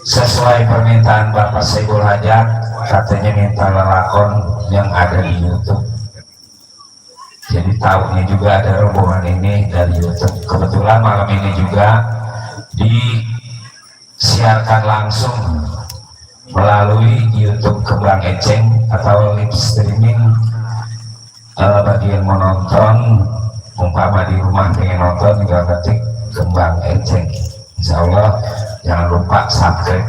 sesuai permintaan Bapak Saiful Hajat, katanya minta lelakon yang ada di YouTube. Jadi tahunya juga ada rombongan ini dari YouTube. Kebetulan malam ini juga disiarkan langsung melalui YouTube Kembang Eceng atau live streaming. Bagi yang mau nonton, umpama di rumah pengen nonton, juga ketik Kembang Eceng. Insya Allah jangan lupa subscribe.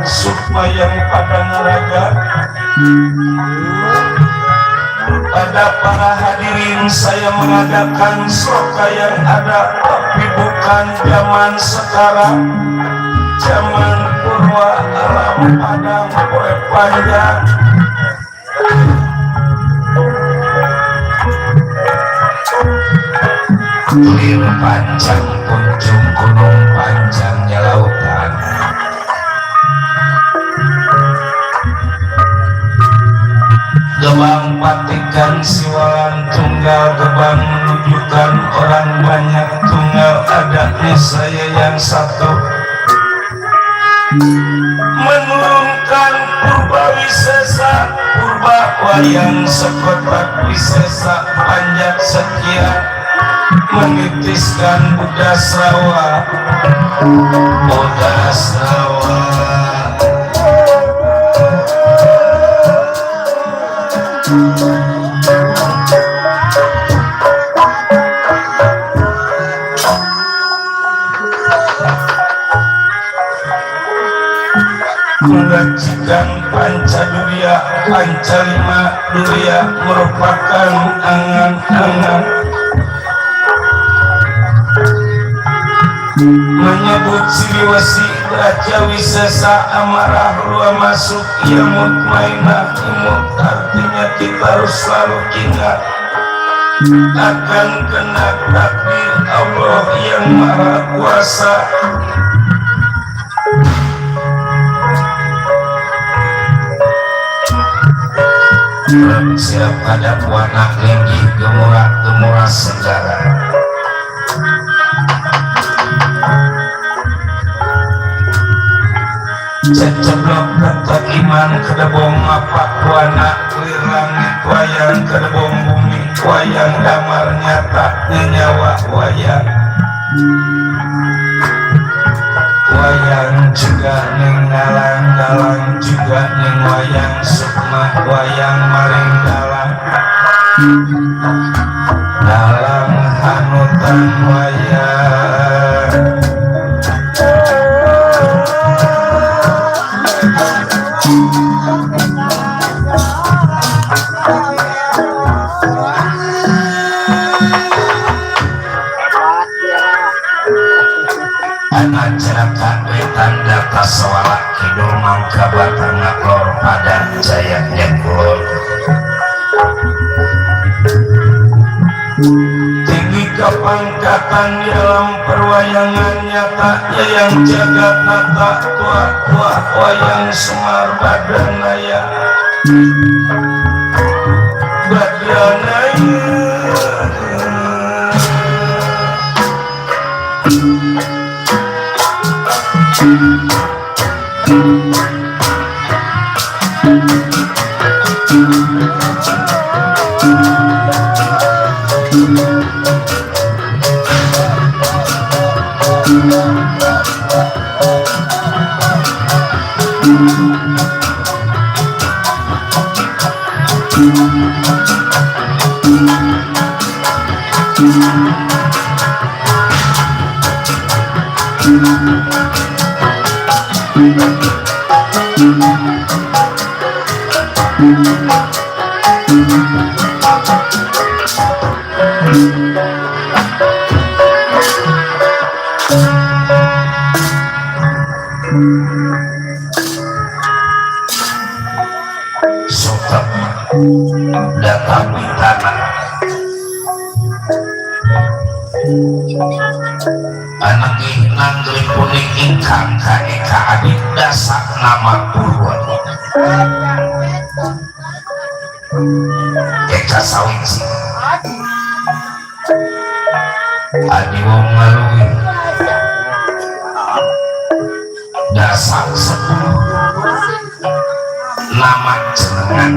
Sukma yang pada neraga. Pada para hadirin saya mengadakan sloka yang ada, tapi bukan zaman sekarang, zaman purwa alam padang poe panjang. Lir panjang puncung gunung, panjangnya lautan. Gebang patikan siwalan tunggal, gebang menunjukkan orang banyak tunggal, adanya saya yang satu. Menurunkan purba wisesa, purba wayang sekotak wisesa, panjat sekian, menitiskan Buddha Sawa, Buddha Sawa. Mengajikan Pancadurya, Pancalima Durya merupakan angan-angan. Menyebut Siliwasi Raja Wisesa amarah rua masuk ia mutmainah imut, artinya kita harus selalu ingat akan kena takdir Allah yang maha kuasa. Siap pada puanak linggi gemurak-gemurak segara. Ceceblok ketek iman kedebong mapak puanak kulir langit wayang kedebong bumi wayang damar nyata nyawa wayang. Wayang juga ning dalang juga ning wayang sukma wayang maring dalang hanutan wayang. Anak ceraka wetan data sewalak kidul mangka batang lor pada jayanya kulon. Tinggi kepangkatan dalam perwayangan nyata yang jaga tata tua wayang Semar Badanaya Sotap datang di tanah anak inang lipuning ingkang kaeka adik dasak nama Purwa eka sawingsi adi wong ngalui dasak 10 nama jenengan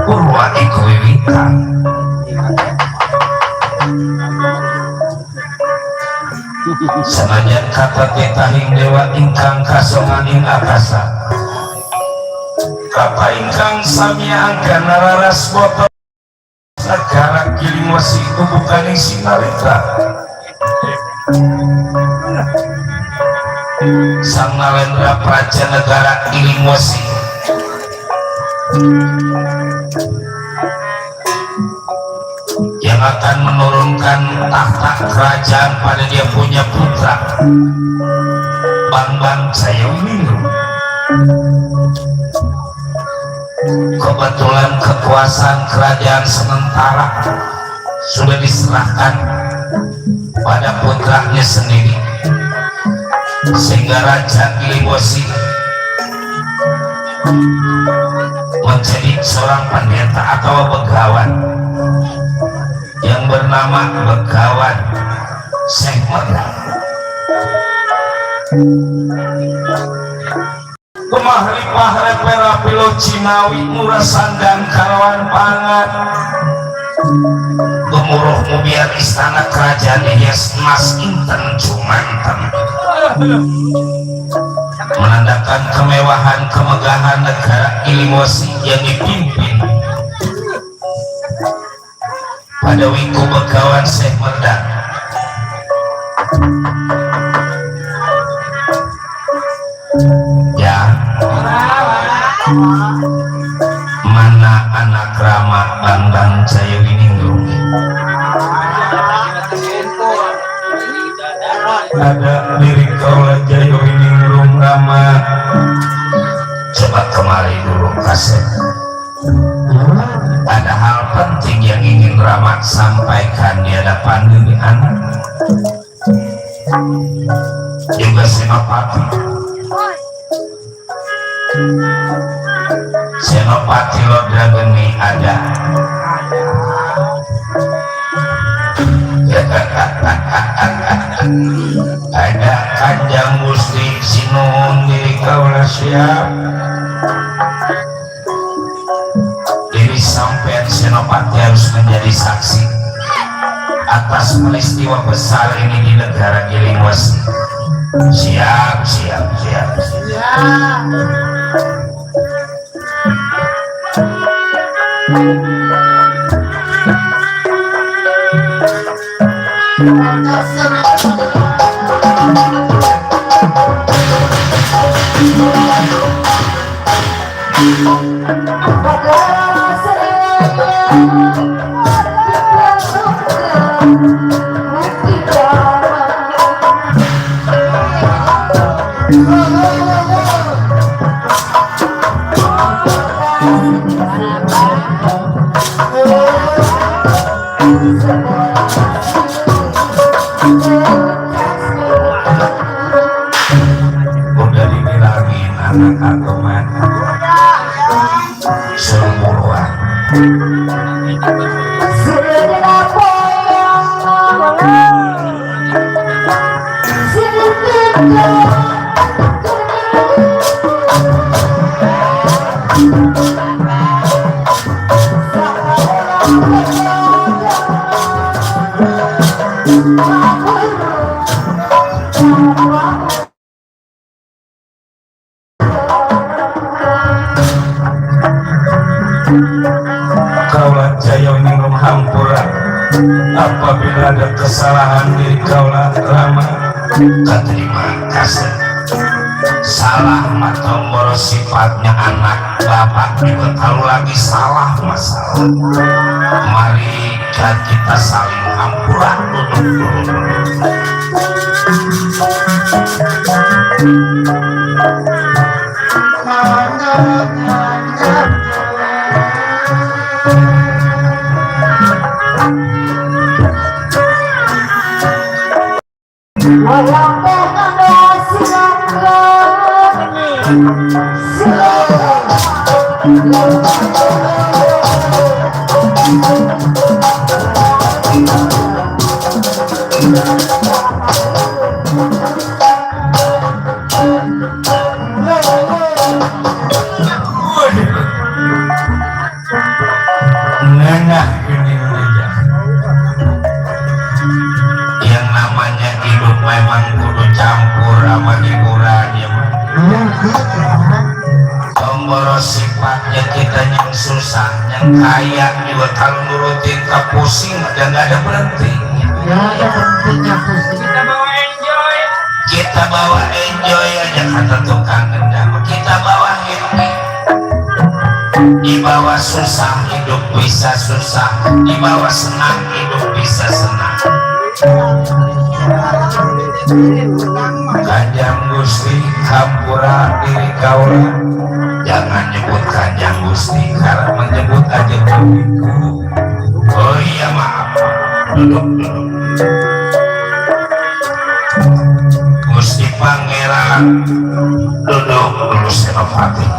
Purwa iku wiwitan senajan kata titahing dewa ingkang kasonganing akasa kata ingkang samya angka nararas botol negara kiling wasi bukaning sinarita sang Nalendra Praja negara kiling wasi yang akan menurunkan tahta kerajaan pada dia punya putra Bambang Jayawiningrum. Kebetulan kekuasaan kerajaan sementara sudah diserahkan pada putranya sendiri, sehingga Raja Giliwosi menjadi seorang pendeta atau begawan yang bernama Begawan Syekh Merdang. Kumahli pahre pera pilo Cinawi murah sandang karawan pangan gemuruh biar istana kerajaan hias emas inten cumanten menandakan kemewahan kemegahan negara Giliwosi yang dipimpin pada wiku Begawan Syekh Merdang. Ya, mana anak Rama Bambang Jayawiningrum? Ada lirik kaulah Jayawiningrum Rama. Coba kemari dulu kaset. Ada hal penting yang ingin Rama sampaikan di hadapan diri anak. Juga Senopati. Senopati Lodrageni ada. Ada Kanjeng Gusti Sinuhun diri kaulah siap. Diri sampean Senopati harus menjadi saksi atas peristiwa besar ini di negara Giliwosi. Siap. Udah dibilangin anak agoman semburuan kaulah Jayawiningrum hampura. Apabila ada kesalahan diri kaulah Rama, terima kasih. Salah matomboro sifatnya anak bapak juga kalau lagi salah masalah. Mari kita saling hampura. Yang namanya hidup memang kudu campur sama hiburan ya mah. Tomboro sifatnya kita yang susah, yang kaya juga kalau nurutin ke pusing dan gak ada berhentinya. Kita bawa enjoy aja kata tukang gendam. Kita bawa happy. Dibawa susah hidup bisa susah, dibawa senang hidup bisa senang. Kanjeng Gusti hampura diri kaula. Jangan nyebut Kanjeng Gusti karena menyebut aja babiku. Oh iya maaf. duduk Gusti Pangeran duduk dulu Senopati.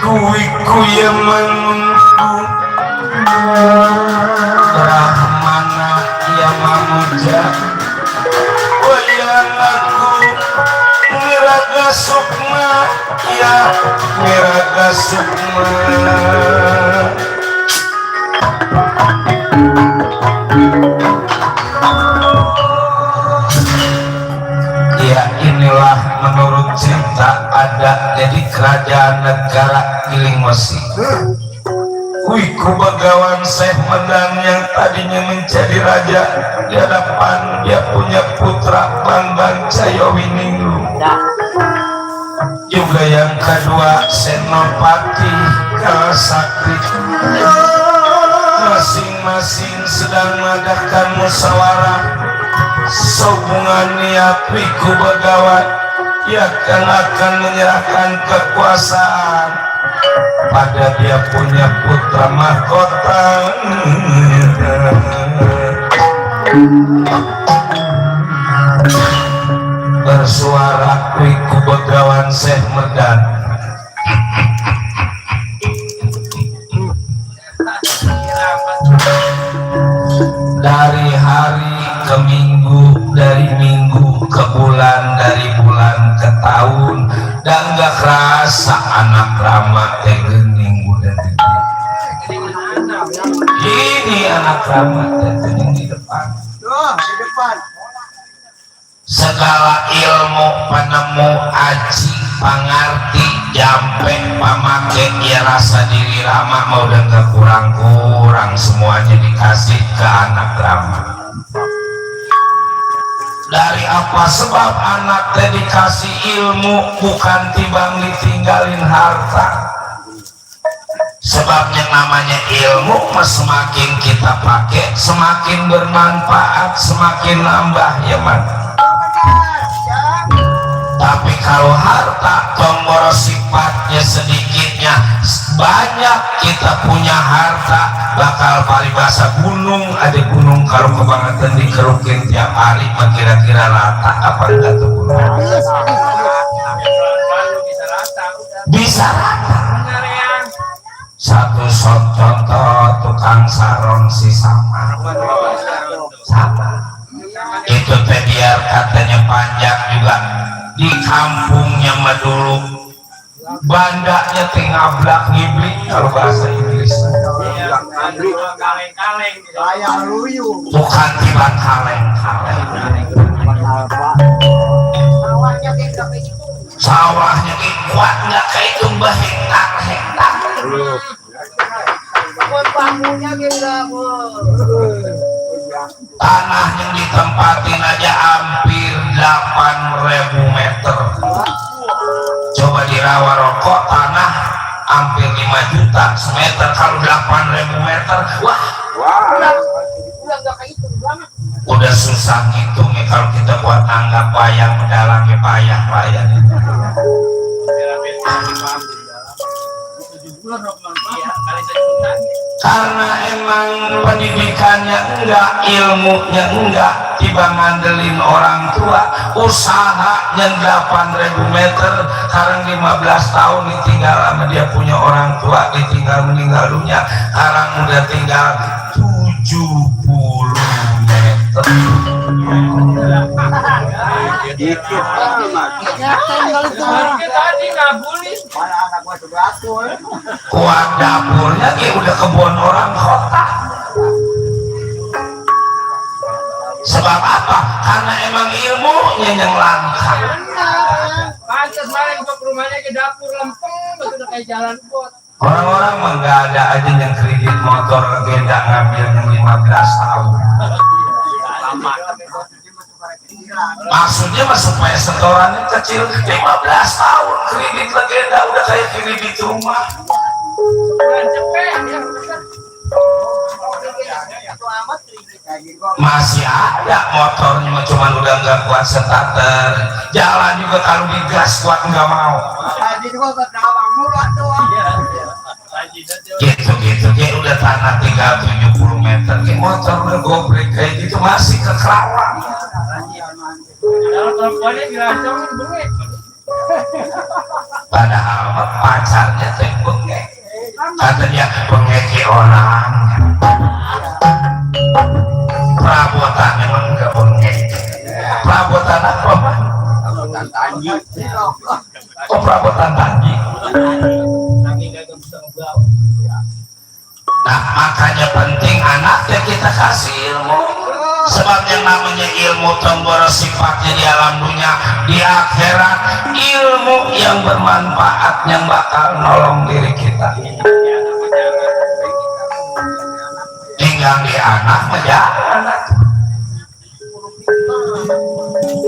Wiku yang menunggu Rahmana yang memuja wayang aku ngeraga sukma ya ngeraga sukma. Ya inilah menurut cerita ada jadi kerajaan negara Giling Wesi. Wiku Begawan Syekh Medan yang tadinya menjadi raja di hadapan dia punya putra Bambang Jayawiningru. Juga yang kedua Senopati Kalasakti. Masing-masing sedang mengadakan musyawarah sehubungan niat Wiku Begawan ia akan menyerahkan kekuasaan pada dia punya putra mahkota. Bersuara Wiku Begawan Syekh Medan. Dari hari ke minggu, dari minggu ke bulan, dari bulan ke tahun, dan gak kerasa anak Rama tegening udah gede. Ini anak Rama tegening di depan. Segala ilmu penemu aji pangarti jampe pamake ya rasa diri Rama mau udah gak kurang-kurang semuanya dikasih ke anak Rama. Dari apa sebab anak teh dikasih ilmu bukan tibang ditinggalin harta. Sebab yang namanya ilmu semakin kita pakai semakin bermanfaat, semakin nambah ya man. Tapi kalau harta tombol sifatnya sedikitnya banyak, kita punya harta bakal paribasa gunung, ada gunung kalau kebangetan dikerukin tiap hari kira-kira rata apa enggak tuh gunung? Bisa rata. Satu contoh tukang sarung si sama itu teh biar katanya panjang juga di kampungnya mah dulu bandanya teh ngablak ngiblik kalau bahasa Inggris bukan tiba kaleng-kaleng sawahnya kuat nggak kayak itu mbah hektar tanah yang ditempatin aja hampir 8.000 meter. Coba di rawa rokok tanah hampir 5 juta semeter, kalau 8.000 meter wah udah susah ngitungnya. Kalau kita buat anggap payah pedalangnya payah karena emang pendidikannya enggak, ilmunya enggak, tiba ngandelin orang tua, usahanya 8.000 meter, sekarang 15 tahun ditinggal sama dia punya orang tua, ditinggal meninggal dunia, sekarang udah tinggal 70 meter. Kuat dapurnya udah kebun orang kota. Sebab apa? Karena emang ilmunya yang langka. Pantas malam ke rumahnya ke dapur lempeng, betul kayak jalan bot. Orang-orang mah nggak ada aja yang kredit motor legenda ngambil yang 15 tahun. Maksudnya mah supaya setorannya kecil, 15 tahun kredit legenda udah kayak kredit rumah. Masih ada motornya mah cuman udah nggak kuat starter, jalan juga kalau digas kuat nggak mau. Gitu dia udah tanah tinggal 70 meter, motor udah gobrek kayak gitu masih ke Kerawang. Padahal pacarnya tembok katanya pengeki orang perabotan memang enggak pengeki. Perabotan apa mah? Perabotan tanji. Oh perabotan tanji. Nah makanya penting anaknya kita kasih ilmu, sebab yang namanya ilmu tombol sifatnya di alam dunia, di akhirat ilmu yang bermanfaat yang bakal nolong diri kita. Tinggal di anak menjalan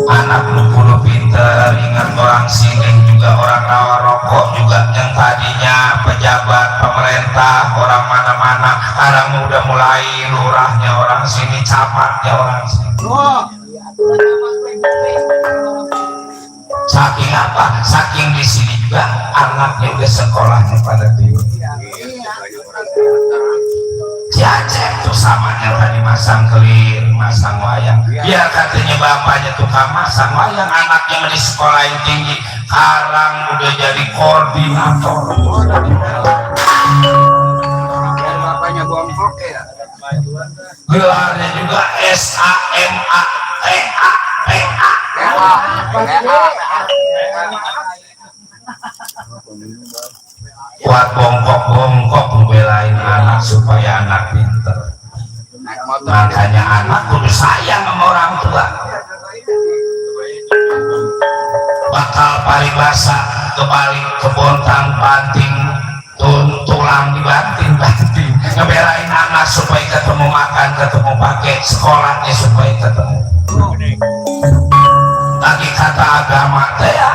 anak lu pinter. Ingat orang siling juga, orang rawa rokok juga, yang tadinya pejabat pemerintah orang mana-mana sekarang udah mulai lurahnya orang sini, camatnya orang sini. Saking apa? Saking di sini juga anaknya udah sekolahnya pada tidur. Ciacek tuh sama yang tadi masang kelir, masang wayang. Ya katanya bapaknya tukang masang wayang, anaknya di sekolah yang tinggi, sekarang udah jadi koordinator. Bapaknya bongkok ya. Gelarnya juga kuat bongkok membelain anak supaya anak pinter. Makanya anak kudu sayang sama orang tua. Bakal paribasa kebalik kebontang banting, tulang dibanting ngebelain anak supaya ketemu makan, ketemu pakai, sekolahnya supaya ketemu. Lagi kata agama teh ya,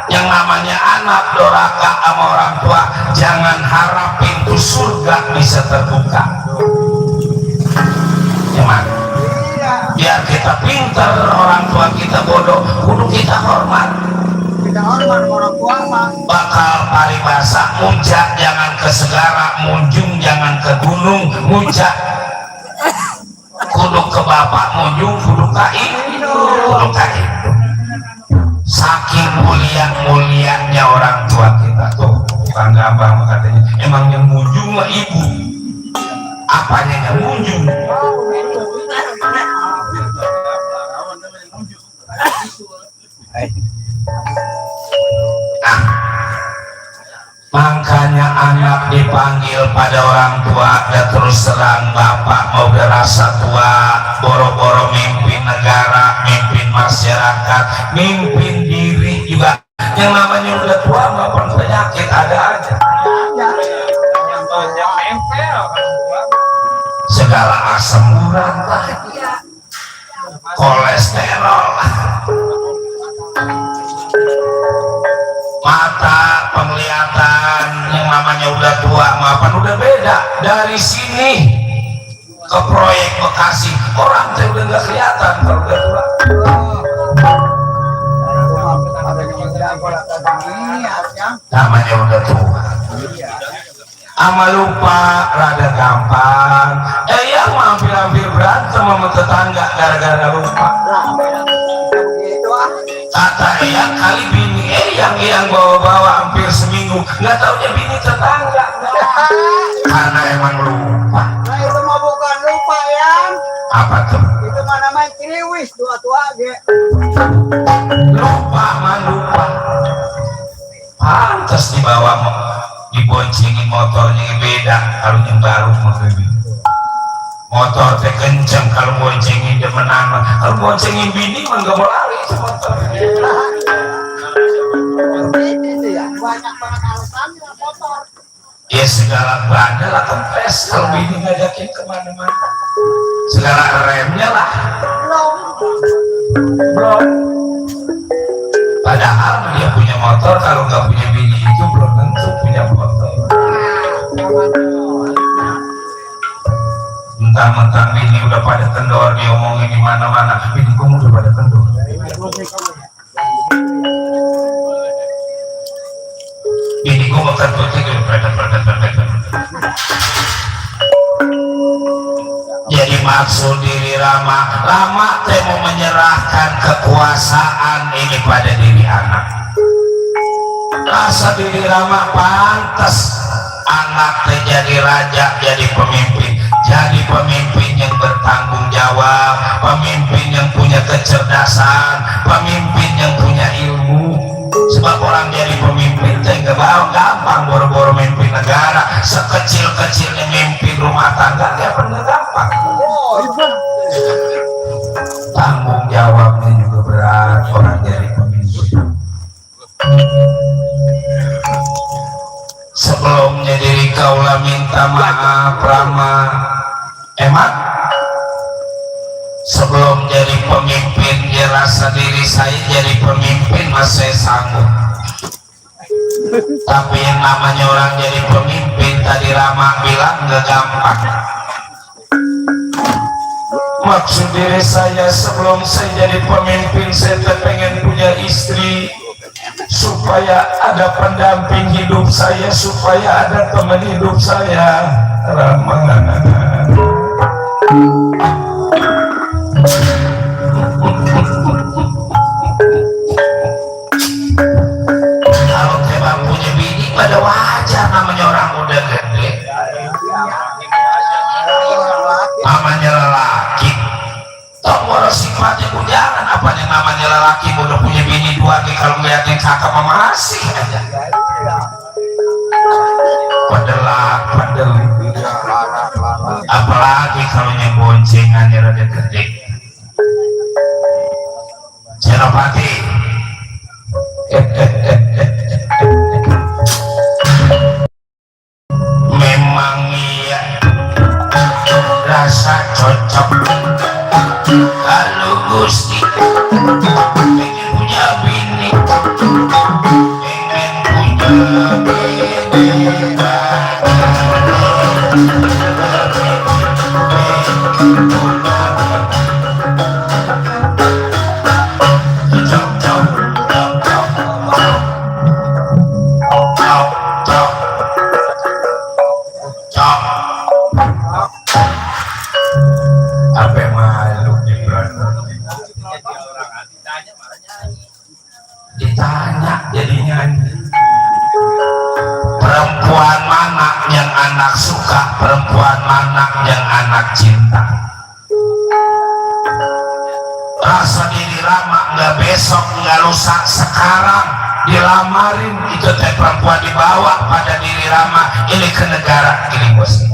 yang namanya anak doraka sama orang tua, jangan harap pintu surga bisa terbuka. Gimana? Biar kita pinter, orang tua kita bodoh, kudu kita hormat. bakal paribasa muncak jangan ke segara, munjung jangan ke gunung, muncak kudu ke bapak, munjung kudu ka ibu. Saking mulianya orang tua kita tuh, bukan gampang katanya. Emang yang munjung mah ibu, apanya yang munjung? Nah, makanya anak dipanggil pada orang tua dan terus terang bapak mau berasa tua, boro-boro mimpin negara, mimpin masyarakat, mimpin diri juga. Yang namanya udah tua maupun penyakit ada aja. Segala asam urat lah, kolesterol lah. Mata penglihatan yang namanya udah tua maupun udah beda. Dari sini ke proyek Bekasi orang teh udah nggak kelihatan kalau udah tua. Namanya udah tua. Ama lupa rada gampang. Yang hampir-hampir berantem sama tetangga gara-gara lupa. Kata yang kali bini yang bawa-bawa hampir seminggu nggak taunya bini tetangga karena emang lupa. Nah itu mah bukan lupa yang Apa tuh? itu mah namanya ciliwis tua-tua ge. Lupa pantas dibawa diboncengin motornya beda kalau yang baru motor teh kenceng kalau boncengin demenan mah, kalau boncengin bini mah nggak mau lari itu motor. Itu ya banyak banget alasan motor. Ya segala bahannya lah kempes kalau bini ngajakin kemana-mana, segala remnya lah belum. Padahal dia punya motor, kalau nggak punya bini itu belum tentu punya motor. Mentang-mentang bini udah pada kendor diomongin di mana-mana, bini kamu udah pada kendor. Bini kamu kentut itu jadi maksud diri lama teh mau menyerahkan kekuasaan ini pada diri anak. Rasa diri Rama pantas anak teh jadi raja, jadi pemimpin yang bertanggung jawab, pemimpin yang punya kecerdasan, pemimpin yang punya ilmu. Sebab orang jadi pemimpin teh gak gampang, boro-boro mimpin negara, sekecil-kecilnya mimpin rumah tangga gak pernah gampang. Tanggung jawabnya juga berat orang jadi pemimpin. Sebelumnya diri kaulah minta maaf Rama, emak. Sebelum jadi pemimpin dia rasa diri saya jadi pemimpin masih sanggup. Tapi yang namanya orang jadi pemimpin tadi Rama bilang gak gampang. Maksud diri saya sebelum saya jadi pemimpin saya pengen punya istri supaya ada pendamping hidup saya, supaya ada teman hidup saya. Rama kalau tebang punya bini pada wajar, namanya orang udah gede, namanya lelaki. Tok moro sifatnya bujangan, apa yang namanya lelaki udah punya bini dua kali, kalau ngeliatin kakak mama masih aja padel. Apalagi kalau yang boncengannya rada gede. Senopati memang iya rasa cocok kalau Gusti pengen punya bini, pengen punya bini. Jauh ditanya jadinya, perempuan mana yang anak suka, perempuan mana yang anak cinta. Rasa diri lama nggak besok nggak lusa, sekarang dilamarin itu teh perempuan dibawa pada diri lama ini ke negara ini bos.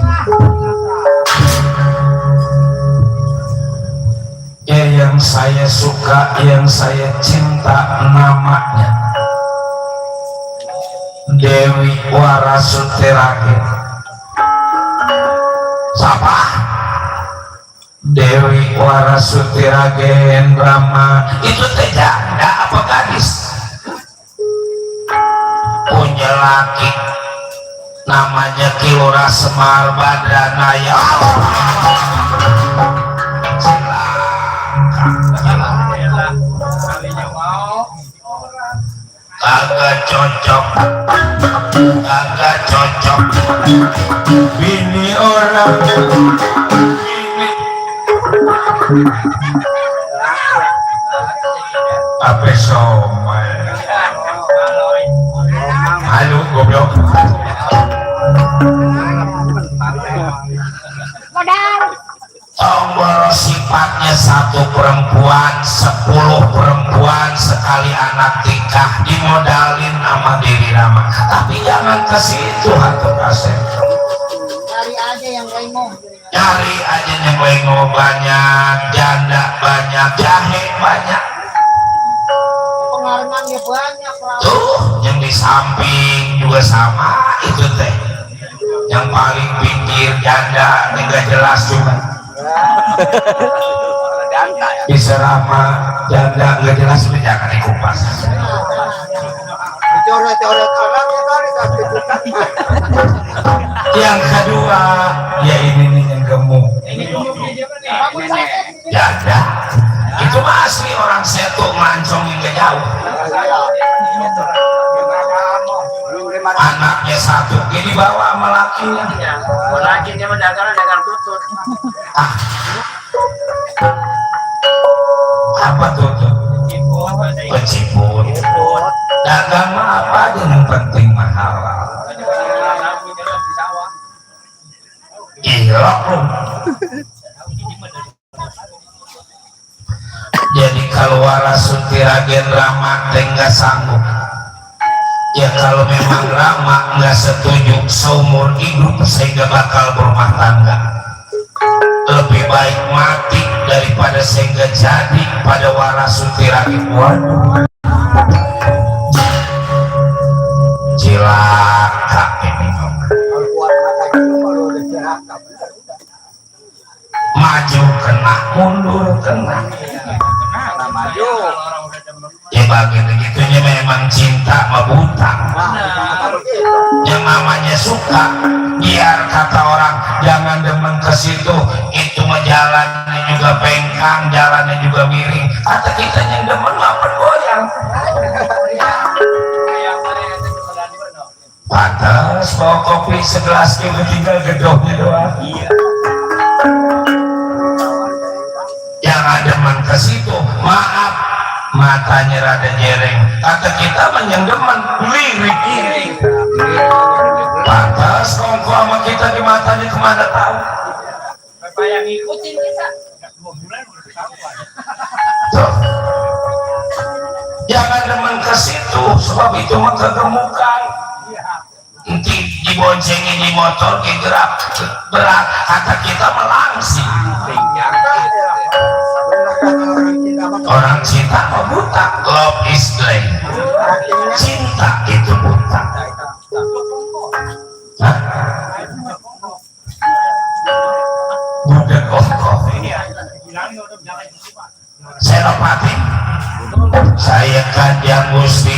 Ya yang saya suka, yang saya cinta namanya Dewi Warasutirage. Siapa? Dewi Warasutirage Rama. Itu teh janda apa gadis? Punya laki namanya Kilora Semar Badranaya. Kagak cocok, kagak cocok. Bini orang bini apa somai. Halo goblok. Tombol sifatnya satu perempuan 10 perempuan sekali anak tikah dimodalin sama diri nama, tapi jangan ke situ hantu kasih. Cari aja yang lengo. Cari aja yang lengo banyak, janda banyak, jahe banyak. Pengaruhannya banyak. Tuh yang di samping juga sama itu teh. Yang paling pinggir janda nggak jelas juga. Bisa lama janda nggak jelas itu jangan dikupas. Coret-coret anaknya kali tapi Yang kedua ya ini nih yang gemuk. Janda itu mah asli orang Setu mancong yang gak jauh. Anaknya satu ini bawa sama lakinya. Lakinya mah dagang tutut. Ah, apa tuh? Peciput. Dagang mah apa aja yang penting mah halal. Iya. Jadi kalau Warasutirage Rama nggak sanggup, ya kalau memang Rama nggak setuju seumur hidup sehingga bakal berumah tangga, lebih baik mati daripada sehingga jadi pada Warasutirage. Waduh, cilaka ini. Maju kena, mundur kena. Ya bagian begitunya memang cinta membuta. Yang namanya suka, biar kata orang jangan demen ke situ, itu mah jalannya juga bengkang, jalannya juga miring. Kata kita yang demen apa goyang. Pantas bawa kopi segelas itu tinggal gedoknya doang. Jangan demen ke situ, maaf matanya rada jereng. Kata kita yang demen lirik-lirik. Pantas kongko sama kita di matanya kemana tahu. Bapak yang ngikutin kita. Tuh. Jangan demen ke situ, sebab itu mah kegemukan. Nanti diboncengin di motor gerak berat, kata kita melangsing. Orang cinta mah buta, love is blind. Cinta itu buta. Hah? Budak kokoh. Senopati, saya Kanjeng Gusti,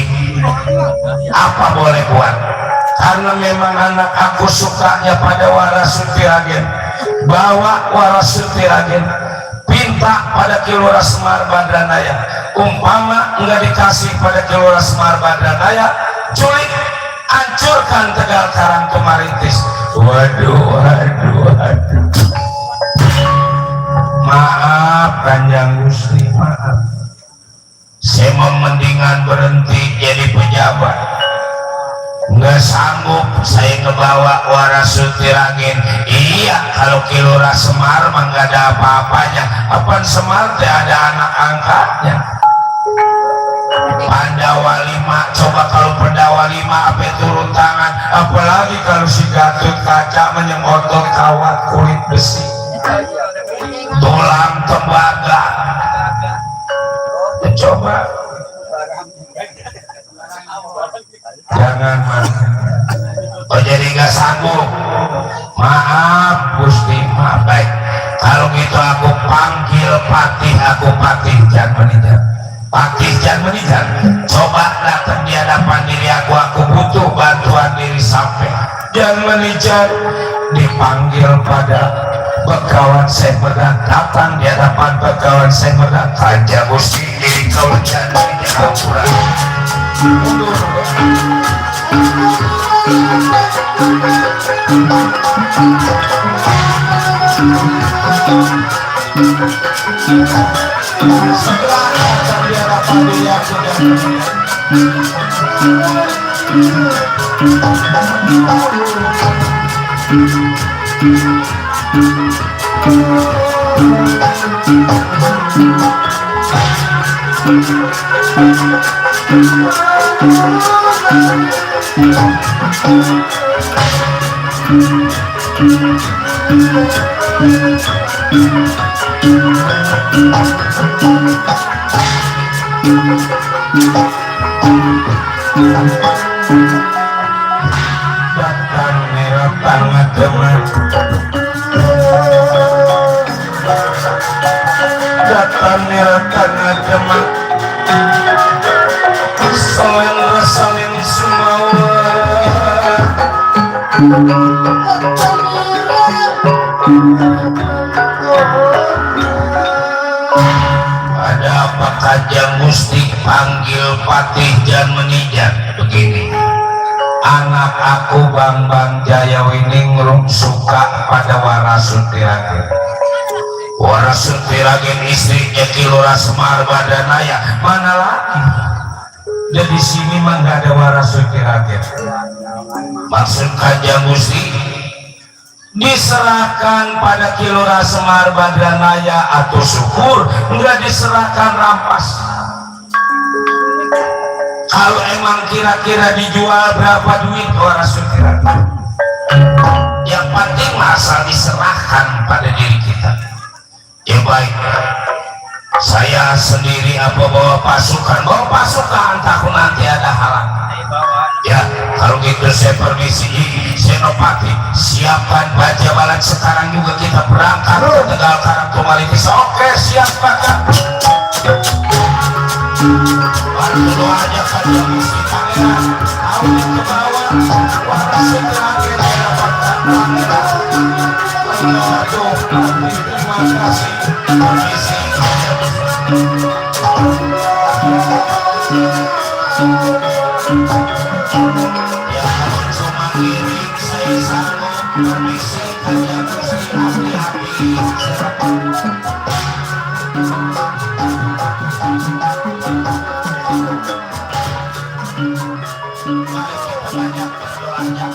apa boleh buat? Karena memang anak aku sukanya pada Warasutirage, bawa Warasutirage, pinta pada Kilora Semar Badranaya. Umpama enggak dikasih pada Kilora Semar Badranaya, culik, hancurkan Tegal Karang Tumarintis. Waduh, waduh, waduh. Maaf Kanjeng Gusti, maaf. saya mendingan berhenti jadi pejabat. Nggak sanggup saya ngebawa waras Sutiragin. Iya, kalau Kilora Semar mah nggak ada apa-apanya. Apaan Semar teh ada anak angkatnya. Pandawa 5, coba kalau Pandawa 5 apa turun tangan, apalagi kalau si Gatot Kaca menyengotot kawat kulit besi, tulang tembaga. Coba jangan man. Oh jadi nggak sanggup. Maaf Gusti, maaf. Baik, kalau gitu aku panggil Patih, aku Patih Janmanijan. Patih Janmanijan, coba datang di hadapan diri aku butuh bantuan diri sampai. Janmanijan dipanggil pada Begawan Syekh Medan, datang di hadapan Begawan Syekh Medan. Raja Gusti diri kau Janmanijan Ampura. Mundur. Setelah terjadi apa dia sudah datang merah tangan teman, datang merah tangan teman, solen semua. Ada apa Kanjeng Gusti panggil Patih Janmanijan? Begini, anak aku Bambang Jayawiningrum suka pada Waras Sutiragin. Waras Sutiragin istrinya Kilora Semar Badanaya, mana lagi? Jadi sini mah nggak ada Waras Sutiragin. Maksud Kanjeng Gusti diserahkan pada Kilora Semar Badanaya atau syukur, nggak diserahkan rampas. Kalau emang kira-kira dijual berapa duit Waras Sutiragin? Yang penting asal diserahkan pada diri kita. Ya baik, saya sendiri apa bawa pasukan? Bawa pasukan, takut nanti ada halangan. Ya, kalau gitu saya permisi. Senopati, siapkan baja balan sekarang juga kita berangkat ke Tegal Karangtumali bisa. Oke, siap kakak. Bantu doanya Kanjeng Gusti Pangeran, awet ke bawah, Waras Sutiragin dapatkan pangeran. Aduh, terima kasih. Permisi. Ya kalau cuma ngiring saya sanggup. Permisi Kanjeng Gusti, hati-hati. Mari kita banyak berdoanya.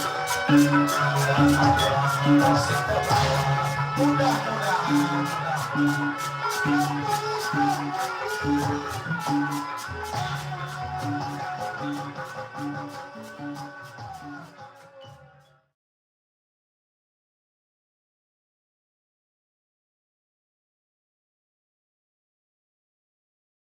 Mudah-mudahan.